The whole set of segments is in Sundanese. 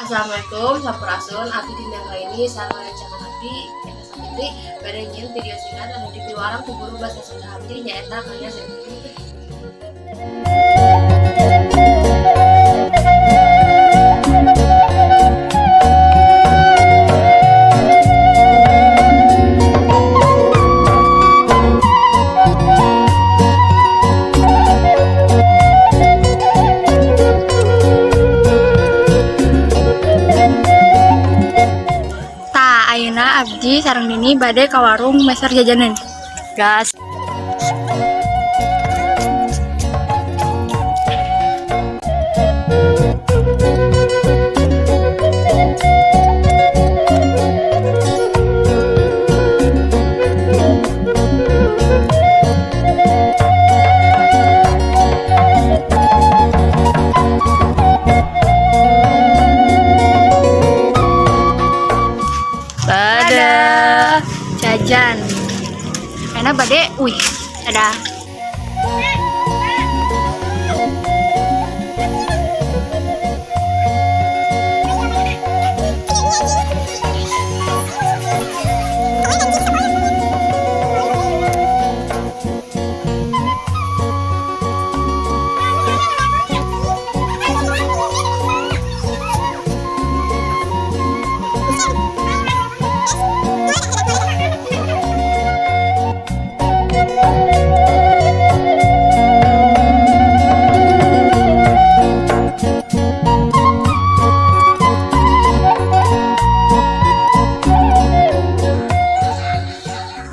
Assalamualaikum, sampurasun. Abdi Dinda ini sareng rerencangan abdi Eka Sapitri bade nyieun video singkat anu dipiwarang ku guru bahasa Sunda abdi, nyaeta Kang Yasir. Tah, ayeuna abdi sareng Nini bade ka warung meser jajanan. Gas. Dadah. Jajan. Ayeuna bade uih. Dadah.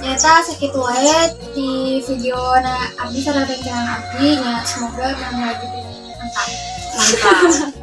Nyata sakitu wae di video na abdi sareng rerencangan abdi nya, semoga bermanfaat. Mantap. Mantap.